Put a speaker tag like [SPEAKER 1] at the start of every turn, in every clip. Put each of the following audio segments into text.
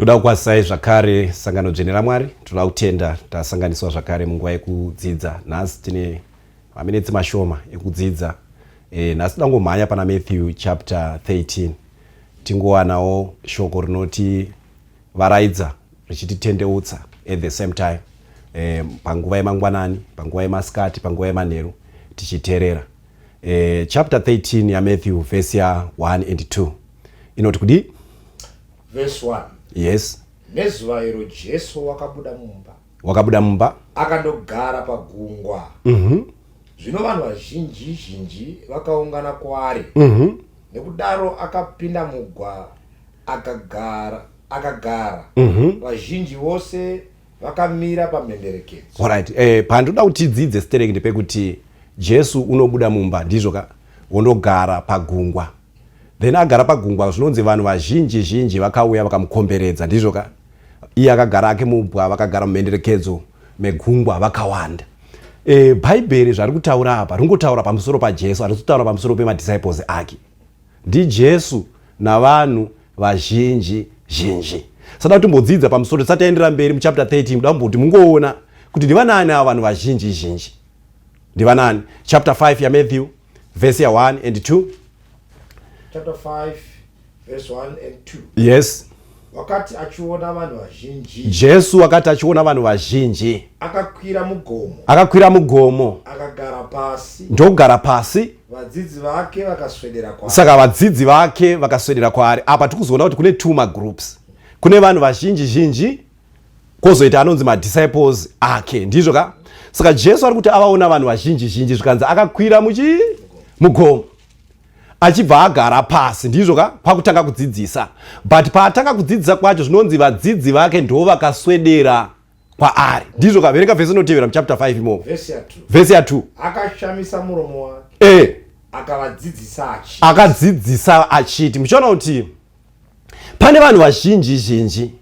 [SPEAKER 1] Toda kukwazisai zvakare sangano dzvene raMwari. Toda kutenda tasanganiswa zvakare munguva yekudzidza. Nhasi tine maminetsi mashoma ekudzidza. Nhasi toda kungomhanya pana Matthew chapter 13 tingowanawo shoko rinoti varaidza richititendeutsa at the same time panguva yemangwanani, panguva yemasikati, panguva yemanheru tichiteerera. Chapter 13 yaMatthew verse ya 1 and 2 inoti kudii?
[SPEAKER 2] Verse 1.
[SPEAKER 1] Yes.
[SPEAKER 2] Nezuva iro Jesu wakabuda mumba.
[SPEAKER 1] Wakabuda mumba.
[SPEAKER 2] Akandogara pagungwa. Zvino vanhu vazhinji zhinji vakaungana kwaari. Nekudaro akapinda mugwa akagara akagara. Vazhinji vose vakamira pamhenderekedzo.
[SPEAKER 1] Alright. Pandoda kuti tidzidze stereki ndepekuti Jesu unobuda mumba, ndizvo ka, wondogara pagungwa. Then agara pagungwa zvinonzi vanhu vazhinji zhinji vakauya vakamukomberedza, ndizvo ka. Iye akagara ake mubwa, vakagara mumhenderekedzo megungwa vakawanda. Bhaibheri zvari kutaura apa ringotaura pamusoro paJesu, harisi kutaura pamusoro pemadisciples ake. NdiJesu navanhu vazhinji zhinji. Sada kuti timbodzidza pamusoro tisati taendera mberi muchapter 13, muda kumboti mungoona kuti ndivanani ava vanhu vazhinji zhinji. Ndivanani? Chapter 5 yaMatthew verse ya 1 and 2.
[SPEAKER 2] Chapter 5 verse 1 and 2.
[SPEAKER 1] Yes.
[SPEAKER 2] Wakati achiona vanhu vazhinji.
[SPEAKER 1] Jesu wakati achiona vanhu vazhinji.
[SPEAKER 2] Akakwira mugomo.
[SPEAKER 1] Akakwira mugomo.
[SPEAKER 2] Akagara pasi.
[SPEAKER 1] Ndokugara pasi.
[SPEAKER 2] Vadzidzi vake vakaswedera kwaari.
[SPEAKER 1] Saka vadzidzi vake vakaswedera kwaari. Apa tikuzoona kuti kune two magroups. Kune vanhu vazhinji zhinji kwozoita anonzi madisciples ake, ndizvo ka? Saka Jesu ari kuti avaona vanhu vazhinji zhinji zvikanzi akakwira muchi mugomo achibva agara pasi, ndizvo ka? Kwakutanga kudzidzisa. But paatanga kudzidzisa kwacho zvinonzi vadzidzi vake ndo vakaswedera kwaari, ndizvo ka? Verenga vhesi inotevera muchapter 5 imomo.
[SPEAKER 2] Vhesi ya 2.
[SPEAKER 1] Vhesi ya 2.
[SPEAKER 2] Akashamisa muromo wake. Akavadzidzisa achiti.
[SPEAKER 1] Akadzidzisa achiti. Muchiona kuti pane vanhu vazhinji zhinji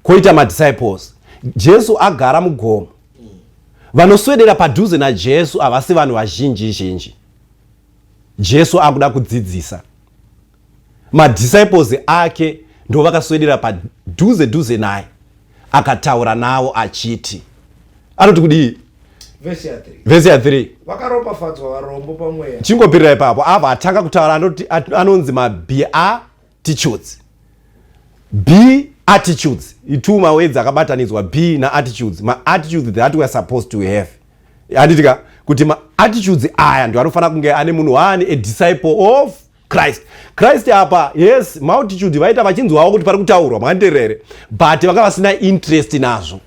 [SPEAKER 1] koita madisciples. Jesu agara mugomo. Vanoswedera padhuze naJesu havasi vanhu vazhinji zhinji. Jesu akuda kudzidzisa. Madisciples ake ndo vakaswedera padhuze dhuze naye. Akataura navo achiti. Anoti kudii?
[SPEAKER 2] Verse ya 3.
[SPEAKER 1] Verse ya 3.
[SPEAKER 2] Vakaropafadzwa varombo pamweya.
[SPEAKER 1] Chingopirira ipapo. Ava atanga kutaura anoti anonzi ma beatitudes. Beatitudes. Itu ma words akabatanidzwa be na attitudes. Ma attitudes that we are supposed to have. Handiti ka kuti ma attitudes aya ndio anofanira kunge ane munhu waani a disciple of Christ. Christ apa, yes, multitude vaita vachinzwawo kuti pari kutaurwa, makanditerera here? But vanga vasina interest nazvo.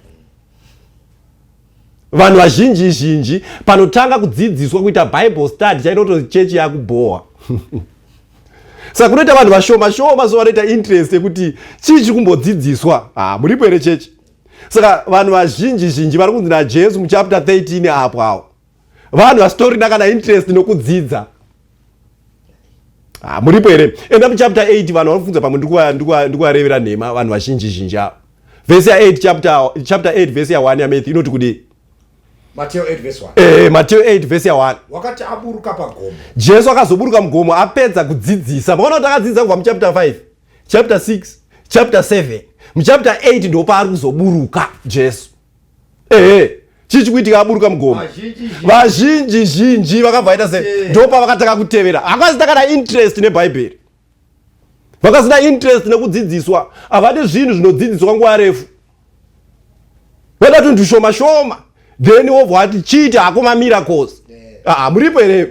[SPEAKER 1] Vanhu vazhinji zhinji panotanga kudzidziswa kuita Bible study chainoto chechi yakubhowa. Saka kunoita vanhu vashoma shoma so vanoita interest yekuti chii chiri kumbodzidziswa. Muripo here chechi? Saka vanhu vazhinji zhinji vari kunzi naJesu muchapter 13 apo awo. Vanhu vasitorina kana interest nokudzidza. Muripo here? Enda muchapter 8 vanhu vanofunza pamwe ndikuvarevera nhema vanhu vazhinji zhinji ava. Verse ya 8 chapter 8 verse ya 1 yaMatthew inoti kudii?
[SPEAKER 2] Matthew 8 verse 1.
[SPEAKER 1] Matthew 8 verse ya 1.
[SPEAKER 2] Wakati aburuka pagomo.
[SPEAKER 1] Jesu akazoburuka mugomo apedza kudzidzisa. Makaona kuti akadzidzisa kubva muchapter 5, chapter 6, chapter 7. Muchapter 8 ndipo paari kuzoburuka Jesu. Chii chikuitika aburuka mugomo? Vazhinji zhinji vakabva vaita se ndipo pavakatanga kutevera. Havasina kana interest neBhaibheri. Vakasina interest nekudzidziswa. Havadi zvinhu zvinodzidziswa nguva refu. Vada tunhu tushoma shoma. Then wobva wati chiita hako mamiracles. Muripo here?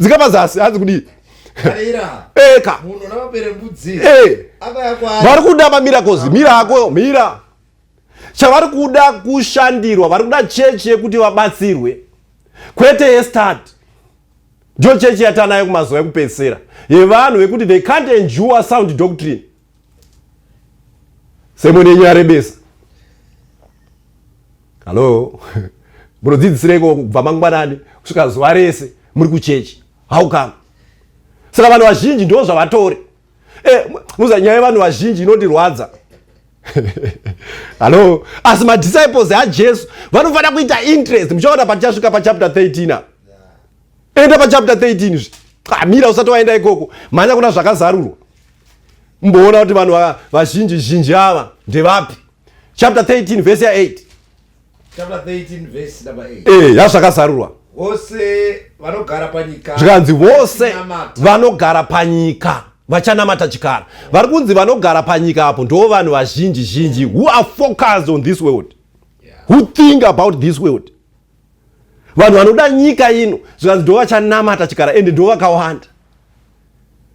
[SPEAKER 1] Dzikapa zasi, hanzi kudii? Eka. Vari kuda mamiracles. Mira hako, mira. Chavari kuda kushandirwa, vari kuda chechi yekuti vabatsirwe. Kwete yestart. Ndiyo chechi yatanayo kumazuva ekupedzisira. Yevanhu vekuti they can't endure sound doctrine. Sermon yenyu yarebesa. Hello. Munodzidzisireiko kubva mangwanani kusvika zuva rese muri kuchechi? How come? Saka vanhu vazhinji ndo zvavatori. Muza nyaya yevanhu vazhinji inondirwadza. Hello. Asi madisciples aJesu vanofanira kuita interest. Muchaona patichasvika pachapter 13 apa. Enda pachapter 13 zvi. Mira usati waenda ikoko. Mhanya kuna zvakazarurwa. Mboona kuti vanhu vazhinji zhinji ava ndevapi. Chapter 13 verse ya 8.
[SPEAKER 2] Chapter 13 verse number 8.
[SPEAKER 1] Eh, yazvakazarurwa.
[SPEAKER 2] Vose vanogara panyika.
[SPEAKER 1] Zvikanzi vose vanogara panyika vachanamata chikara. Vari kunzi vanogara panyika apo ndo vanhu vazhinji zhinji who are focused on this world. Yeah. Who think about this world. Vanhu vanoda nyika ino zvikanzi ndo vachanamata chikara ende ndo vakawanda.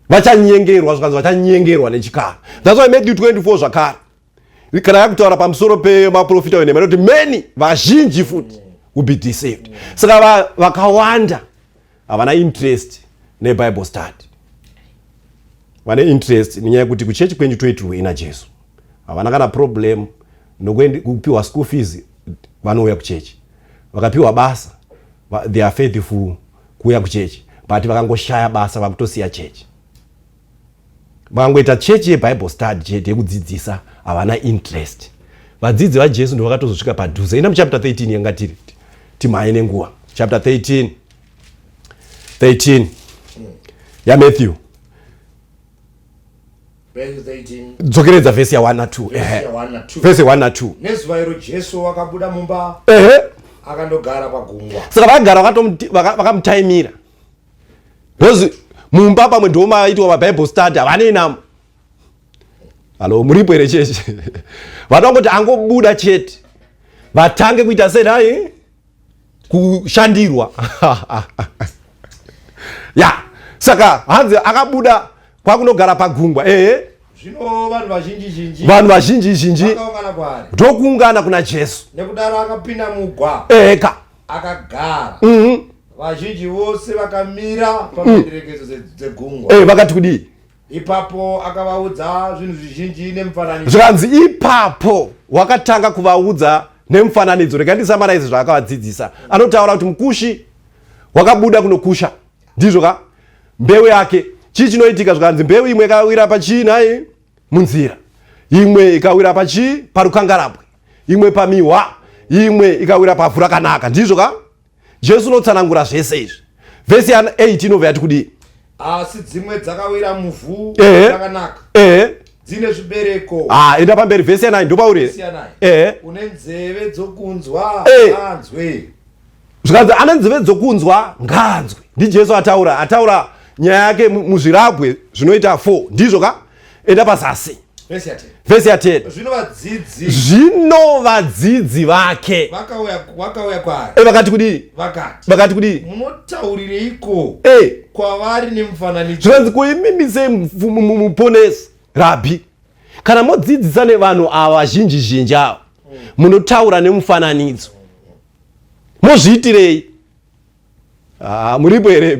[SPEAKER 1] Vachanyengerwa zvikanzi vachanyengerwa nechikara. That's why Matthew 24 zvakare. Kana yakutaura pamusoro pemaprofita venhema inoti many vazhinji futi will be deceived. Saka vakawanda havana interest neBible study. Vane interest nenyaya yekuti kuchechi kwenyu toitirwei naJesu. Havana kana problem nokupiwa school fees, vanouya kuchechi. Vakapiwa basa, they are faithful kuuya kuchechi, but vakangoshaya basa vakutosiya chechi. Vakangoita chechi yeBible study chete yekudzidzisa, havana interest. Vadzidzi vaJesu ndo vakatozosvika padhuze. Enda muchapter 13 yanga tiri timhanye nenguva. Chapter 13 13 yaMatthew. Dzokeredza vhesi ya 1 na 2. Vhesi 1 na 2.
[SPEAKER 2] Nezuva iro Jesu wakabuda mumba akandogara pagungwa.
[SPEAKER 1] Saka vagara vakamutaimira. Because mumba pamwe ndo maitwa maBible study havanei namo. Halo, muripo here chechi? Vanongoti angobuda chete vatange kuita senai kushandirwa. Ya, saka hanzi akabuda kwakunogara pagungwa. Ehe.
[SPEAKER 2] Zvino vanhu vazhinji zhinji,
[SPEAKER 1] vanhu vazhinji zhinji
[SPEAKER 2] vakaungana kwaari,
[SPEAKER 1] ndokuungana kuna Jesu.
[SPEAKER 2] Nekudaro akapinda mugwa,
[SPEAKER 1] Eka
[SPEAKER 2] akagara. Vazhinji vose vakamira pamhenderekedzo dzegungwa.
[SPEAKER 1] Vakati kudii?
[SPEAKER 2] Ipapo akavaudza zvinhu zvizhinji nemufananidzo.
[SPEAKER 1] Zvikanzi ipapo wakatanga kuvaudza nemufananidzo. Rega ndisamaraize zvaakavadzidzisa. Anotaura kuti mukushi wakabuda kunokusha, ndizvo ka? Mbeu yake, chii chinoitika? Zvikanzi mbeu imwe ikawira pachii nhai? Munzira. Imwe ikawira pachii? Parukangarabwe. Imwe pamihwa. Imwe ikawira pavhu rakanaka, ndizvo ka? Jesu unotsanangura zvese izvi. Vhesi ya 8 inobva yati kudii?
[SPEAKER 2] Asi dzimwe dzakawira muvhu rakanaka, dzine zvibereko.
[SPEAKER 1] Enda pamberi, vhesi ya 9 ndopauri here?
[SPEAKER 2] Une nzeve dzokunzwa anzwe.
[SPEAKER 1] Zvikanzi ane nzeve dzokunzwa ngaanzwe. NdiJesu ataura, ataura nyaya yake muzvirabwe zvinoita 4, ndizvo ka? Enda pazasi. Vhesi ya 10.
[SPEAKER 2] Zvino
[SPEAKER 1] vadzidzi vake
[SPEAKER 2] vakauya kwaari.
[SPEAKER 1] Vakati kudii? Vakati kudii?
[SPEAKER 2] Munotaurireiko kwavari nemufananidzo?
[SPEAKER 1] Zvikanzi kuimimisei muponesi Rabhi, kana modzidzisa nevanhu ava vazhinji zhinji ava, munotaura nemufananidzo, mozviitirei? Muripo here?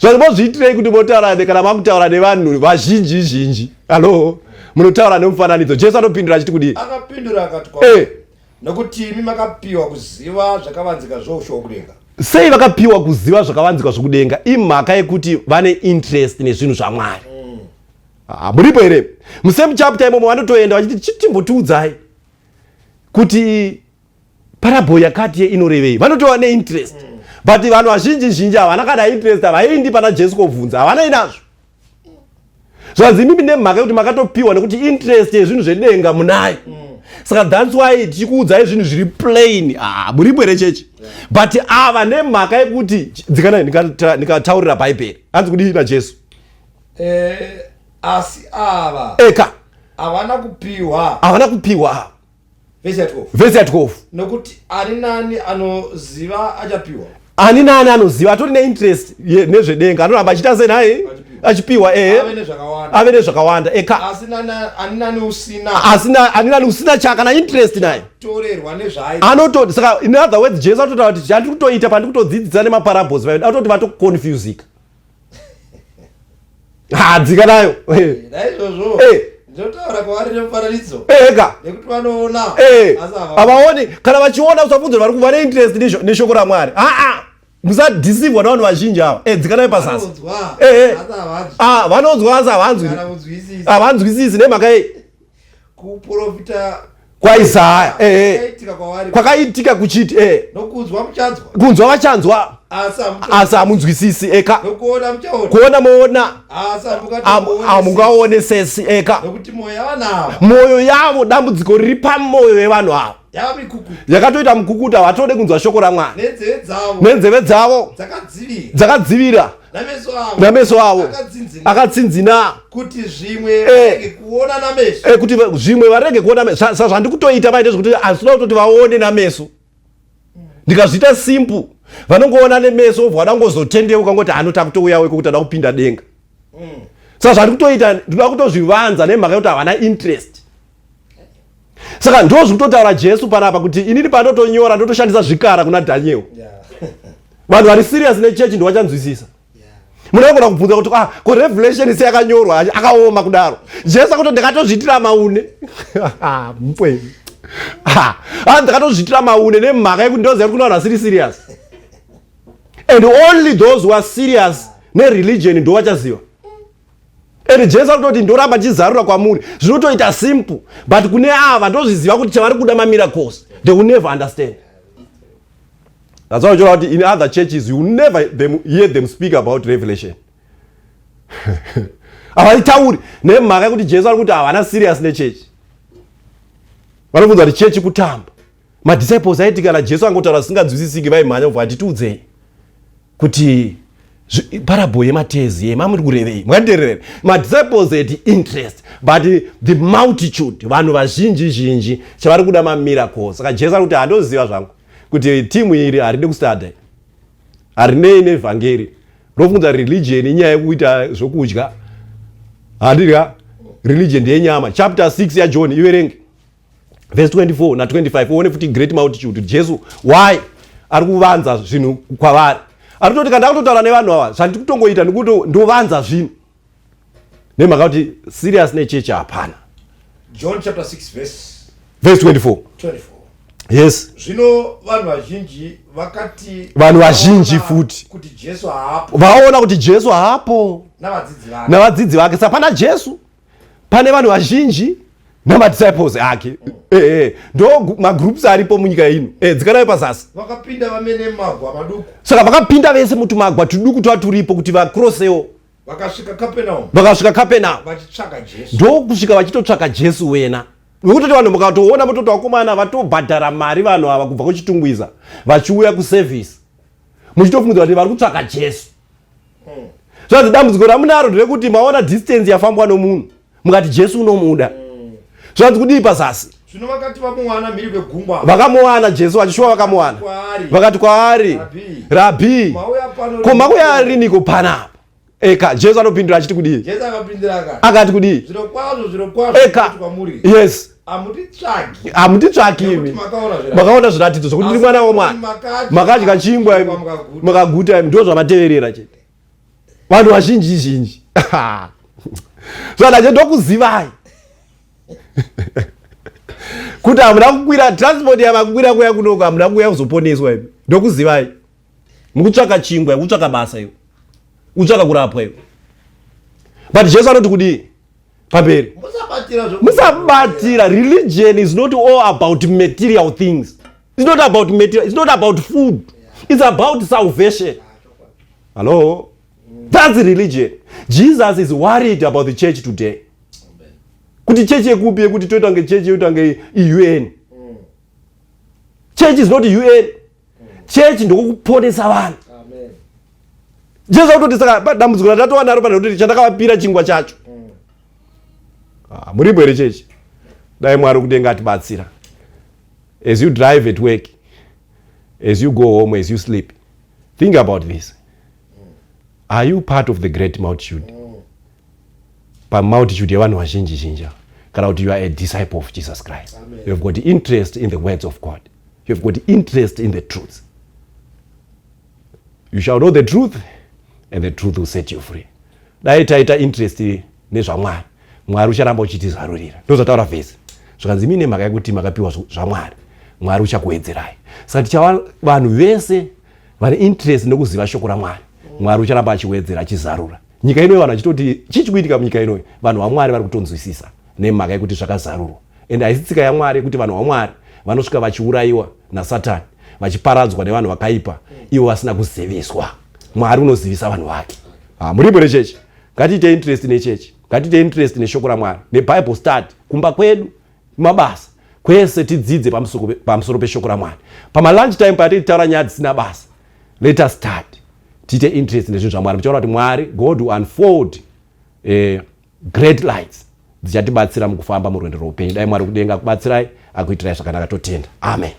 [SPEAKER 1] Zvanzi mozviitirei kuti motaura, kana makutaura nevanhu vazhinji zhinji, alo, munotaura nemufananidzo? Jesu anopindura achiti kudii?
[SPEAKER 2] Akapindura akati kwavari, nokuti imi makapiwa kuziva zvakavanzika zvoushe hwokudenga.
[SPEAKER 1] Sei vakapiwa kuziva zvakavanzika zvokudenga? Imhaka yekuti vane interest nezvinhu zvaMwari. Muripo here? Musame chapter imomo vanotoenda vachiti chitimbotiudzai kuti parable yakati inorevei. Vanotova neinterest. But vanhu vazhinji zhinji havana kana interest, havaendi pana Jesu kobvunza, havana inazvo. Zvanzi imimi nemhaka yekuti makatopiwa nekuti interest yezvinhu zvedenga munayo. Saka that's why tichikuudzai zvinhu zviri plain. Muripo here chechi? But ava nemhaka yekuti dzikanai ndikataurira Bhaibheri. Hanzi kudii naJesu?
[SPEAKER 2] Asi ava
[SPEAKER 1] eka
[SPEAKER 2] havana kupiwa.
[SPEAKER 1] Havana kupiwa.
[SPEAKER 2] Vhesi ya 12.
[SPEAKER 1] Vhesi ya 12.
[SPEAKER 2] Nokuti ani nani anoziva achapiwa.
[SPEAKER 1] Ani nani anoziva atori neinterest nezvedenga anoramba achiita sei naye? Achipiwa,
[SPEAKER 2] Ave nezvakawanda.
[SPEAKER 1] Ave nezvakawanda, eka.
[SPEAKER 2] Asi ani nani usina.
[SPEAKER 1] Asi ani nani usina chaka interest naye.
[SPEAKER 2] Torerwa nezvaai.
[SPEAKER 1] Anoto, saka in other words Jesu atotaura kuti chandiri kutoita pandiri kutodzidzisa nemaparables vayo, atoti vatoconfusika. Dzika nayo.
[SPEAKER 2] Naizvozvo. Ndinotaura kwavari nemufananidzo.
[SPEAKER 1] Eka.
[SPEAKER 2] Nekuti vanoona.
[SPEAKER 1] Havaoni. Kana vachiona usabvunze vari kuva neinterest neshoko raMwari. Musadeceivwa nevanhu vazhinji ava. Dzika nayo pazasi. Vanonzwa asi havanzwi. Havanzwisisi nemhaka yei?
[SPEAKER 2] Kuprofita
[SPEAKER 1] kwaIsaya. Kwakaitika kuchiti
[SPEAKER 2] Nokunzwa muchanzwa.
[SPEAKER 1] Kunzwa vachanzwa.
[SPEAKER 2] Asi hamuto-
[SPEAKER 1] Asi hamunzwisisi eka.
[SPEAKER 2] Nokuona muchaona.
[SPEAKER 1] Kuona moona.
[SPEAKER 2] Asi hamungatongoonesi.
[SPEAKER 1] Hamungaonesesi eka.
[SPEAKER 2] Nokuti mwoyo yavanhu ava
[SPEAKER 1] Mwoyo yavo, dambudziko riri pamwoyo yevanhu ava
[SPEAKER 2] yava mikukutu.
[SPEAKER 1] Yakatoita mukukuta, havatode kunzwa shoko raMwari.
[SPEAKER 2] Nenzeve dzavo
[SPEAKER 1] Nenzeve dzavo
[SPEAKER 2] dzakadzivira.
[SPEAKER 1] Dzakadzivira.
[SPEAKER 2] Nameso avo
[SPEAKER 1] Nameso avo
[SPEAKER 2] akatsinzina.
[SPEAKER 1] Akatsinzina.
[SPEAKER 2] Kuti zvimwe varege kuona nameso.
[SPEAKER 1] Kuti zvimwe varege kuona Zvandikutoita vaite zvekuti hazvina kutoti vaone nameso. Ndikazviita simple, vanongoona nemeso, obva vada ngozotendeuka, ngoti anoti akutouya weko kuti ada kupinda denga. Saka zvandikutoita, ndinoda kutozvivanza nemhaka yekuti havana interest. Saka ndo zviri kutotaura Jesu panapa kuti inini pandotonyora ndotoshandisa zvikara kuna Daniel. Vanhu vari serious nechechi ndovachanzwisisa. Munogona kubvunza kuti, ah, ko Revelation seyakanyorwa akaoma kudaro? Jesu akuti ndakatozviitira maune. Mupweni. Ah, ndakatozviitira maune nemhaka yekuti ndoziva kuti kuna vanhu vasiri serious, and only those who are serious nereligion ndo vachaziva. And Jesu akutoti ndoramba ndichizarura kwamuri, zvinotoita simple, but kune ava ndozviziva kuti chavari kuda mamiracles, they will never understand. That's why uchiona kuti in other churches you will never hear them speak about Revelation. Havaitauri nemhaka yekuti Jesu ari kuti havana serious nechechi. Vanobvunza kuti chechi kutamba. Madisciples aiti kana Jesu angotaura zvisinganzwisisiki, vaimhanya kubva atitiudzei kuti parable yematares yemamuri kurevei, mukanditererere. Madisciples had interest, but the multitude, vanhu vazhinji zhinji, chavari kuda mamiracles. Saka Jesu ari kuti handoziva zvangu kuti timu iri haridi kustadha, harinei nevhangeri, rofunza religion inyaya yekuita zvokudya. Handidya religion ndeyenyama. Chapter 6 yaJohn, iverenge verse 24 na25, uone futi great multitude. Jesu why ari kuvanza zvinhu kwavari? Ari kutoti kana ndakutotaura nevanhu ava, zvandiri kutongoita ndikuti ndovanza zvinhu nemhaka kuti serious nechechi hapana.
[SPEAKER 2] John chapter 6 verse
[SPEAKER 1] Verse 24.
[SPEAKER 2] 24.
[SPEAKER 1] Yes.
[SPEAKER 2] Zvino vanhu vazhinji vakati
[SPEAKER 1] Vanhu vazhinji
[SPEAKER 2] vaona
[SPEAKER 1] futi.
[SPEAKER 2] kuti Jesu haapo
[SPEAKER 1] Vaona kuti Jesu haapo
[SPEAKER 2] navadzidzi vake,
[SPEAKER 1] navadzidzi vake. Saka pana Jesu, pane vanhu vazhinji namadisciples ake. Ndo magroups aripo munyika ino. Dzikanai pazasi.
[SPEAKER 2] Vakapinda vamene mumagwa maduku.
[SPEAKER 1] Saka vakapinda vese mutumagwa tuduku twaturipo kuti vakrosewo.
[SPEAKER 2] Vakasvika Kapenaum.
[SPEAKER 1] Vakasvika Kapenaum.
[SPEAKER 2] Vachitsvaka Jesu.
[SPEAKER 1] Ndokusvika vachitotsvaka Jesu wena. Nokutoti vanhu mukatoona mototi vakomana vatobhadhara mari vanhu ava kubva kuChitungwiza vachiuya kuservice, muchitofungidzwa kuti vari kutsvaka Jesu. Zvanzi dambudziko ramunaro nderekuti maona distance yafambwa nomunhu, mukati Jesu unomuda. Zvanzi kudii pazasi?
[SPEAKER 2] Zvino vakati vamuwana mhiri kwegungwa,
[SPEAKER 1] Vakamuwana Jesu vachishuwa, vakamuwana.
[SPEAKER 2] Kwaari,
[SPEAKER 1] Vakati kwaari,
[SPEAKER 2] Rabhi,
[SPEAKER 1] Rabhi,
[SPEAKER 2] mauya pano
[SPEAKER 1] ko mauya riniko panapa? Eka, Jesu anopindura achiti kudii?
[SPEAKER 2] Jesu akapindura akati,
[SPEAKER 1] Akati kudii?
[SPEAKER 2] Zvirokwazvo, zvirokwazvo,
[SPEAKER 1] Eka.
[SPEAKER 2] ndinoti kwamuri, hamutitsvaki
[SPEAKER 1] Hamutitsvaki
[SPEAKER 2] nekuti
[SPEAKER 1] imi
[SPEAKER 2] makaona zviratidzo,
[SPEAKER 1] makaona zviratidzo zvokuti ndiri
[SPEAKER 2] asi
[SPEAKER 1] mwana wamwari,
[SPEAKER 2] makadya
[SPEAKER 1] makadya chingwa imi,
[SPEAKER 2] mukaguta.
[SPEAKER 1] Makaguta imi, ndo zvamateverera chete vanhu vazhinji zhinji. Zvadache ndokuzivai kuti hamuna kukwira transport yamakukwira kuya kunoko, hamuna kuuya kuzoponeswa imi. Ndokuzivai mukutsvaka chingwa, kutsvaka basa iwo, kutsvaka kurapwa iwo. But Jesu anoti kudii pamberi?
[SPEAKER 2] Musabatira
[SPEAKER 1] Musabatira. Religion is not all about material things. It's not about material, it's not about food, it's about salvation. Hello, that's religion. Jesus is worried about the church today, kuti chechi yekupi yekuti toita kunge chechi yoita kunge iUN. Church is not UN. Chechi ndokukuponesa vanhu.
[SPEAKER 2] Amen.
[SPEAKER 1] Jesu akutoti saka dambudziko randatova naro pana kuti chandakavapira chingwa chacho. Ah, muripo here chechi? Dai Mwari kudenga atibatsira. As you drive at work, as you go home, as you sleep, think about this: are you part of the great multitude, pamultitude yevanhu vazhinji zhinji ava, kana kuti you are a disciple of Jesus Christ?
[SPEAKER 2] Amen.
[SPEAKER 1] You have got interest in the words of God, you have got interest in the truth. You shall know the truth and the truth will set you free. Dai taita interest nezvaMwari, Mwari ucharamba uchitizarurira. Ndozvataura vhesi, zvikanzi mine mhaka yekuti makapiwa zvaMwari, Mwari uchakuwedzerai. Saka tichava vanhu vese vane interest nekuziva shoko raMwari, Mwari ucharamba achiwedzera, achizarura. Nyika inoyi vanhu vachitoti chii chikuitika munyika inoyi, vanhu vaMwari vari kutonzwisisa nemhaka yekuti zvakazarurwa. And haisi tsika yaMwari yekuti vanhu vaMwari vanosvika vachiurayiwa naSatani. Vachiparadzwa nevanhu vakaipa, ivo vasina kuziviswa. Mwari unozivisa vanhu vake. Ha, muripo nechechi. Ngatiite interest nechechi, ngatiite interest neshoko raMwari, neBible study kumba kwedu, mabasa kwese. Tidzidze pamusoro peshoko raMwari. Pamalunch time patitaura nyaya dzisina basa, let us start, tiite interest nezvinhu zvaMwari. Muchaona kuti Mwari, God will unfold great lights dzichatibatsira mukufamba murwendo rweupenyu. Dai Mwari kudenga kubatsirai, akuitirai zvakanaka. Totenda, amen.